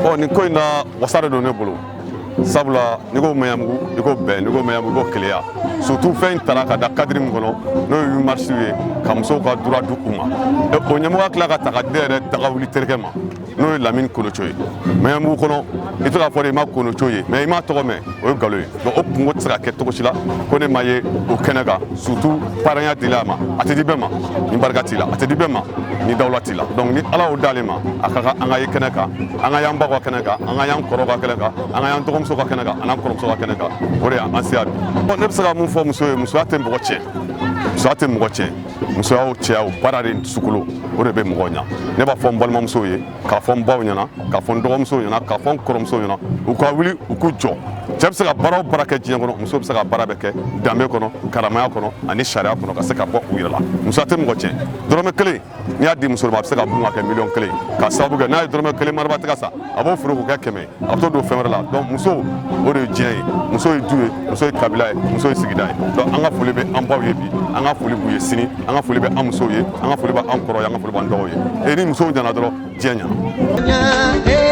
Ɔ, nin ko in na, wasa de don ne bolo, sabula n'i ko Maɲanbugu, i ko bɛn, n'i ko Maɲanbugu, i ko keleya. Surtout fɛn in tara ka da cadre min kɔnɔ, n'o ye 8 mars ye, ka musow ka droit di u ma. O ɲɛmɔgɔya tila ka ta ka di ne yɛrɛ dagawuli terikɛ ma, n'o ye Lamini Konoco ye. Maɲanbugu kɔnɔ, i tɛ k'a fɔ de i ma Konoco ye, mais i m'a tɔgɔ mɛn, o ye nkalon ye. Donc o kungo tɛ se ka kɛ cogo si la ko ne ma ye o kɛnɛ kan, surtout parrain ya dila a ma. A tɛ di bɛɛ ma ni barika t'i la, a tɛ di bɛɛ ma ni dawula t'i la. Donc ni Ala y'o d'ale ma, a ka kan an ka ye kɛnɛ kan, an ka y'an ba ka kɛnɛ kan, an ka y'an kɔrɔ ka kɛnɛ kan, an ka y'an dɔgɔmuso ka kɛnɛ kan, an n'an kɔrɔmuso ka kɛnɛ kan. O de y'an se yan bi. Ne bɛ se ka mun fɔ muso ye? Musoya tɛ mɔgɔ tiɲɛ, musoya tɛ mɔgɔ tiɲɛ. Musoya o, cɛya o, baara de dusukolo, o de bɛ mɔgɔ ɲa. Ne b'a fɔ n balimamusow ye, k'a fɔ n baw ɲɛna, k'a fɔ n dɔgɔmusow ɲɛna, k'a fɔ n kɔrɔmusow ɲɛna, u ka wuli, u k'u jɔ. Cɛ bɛ se ka baara o baara kɛ diɲɛ kɔnɔ, muso bɛ se ka baara bɛɛ kɛ danbe kɔnɔ, karamaya kɔnɔ ani sariya kɔnɔ, ka se ka bɔ u yɛrɛ la. Musoya tɛ mɔgɔ tiɲɛ. Dɔrɔmɛ kelen, n'i y'a di muso ma, a bɛ se ka bun ka kɛ miliyɔn 1, ka sababu kɛ n'a ye dɔrɔmɛ kelen mariba tigɛ san, a b'o feere k'o kɛ 100, a bɛ t'o don fɛn wɛrɛ la. Donc muso, o de ye diɲɛ ye. Muso ye du ye, muso ye kabila ye, muso ye sigida ye. Donc an ka foli bɛ an baw ye bi, an ka foli b'u ye sini, an ka foli bɛ an musow ye, an ka foli bɛ an kɔrɔ ye, an ka foli b'an dɔgɔw ye. E ni musow ɲɛna dɔrɔn, diɲɛ ɲɛna.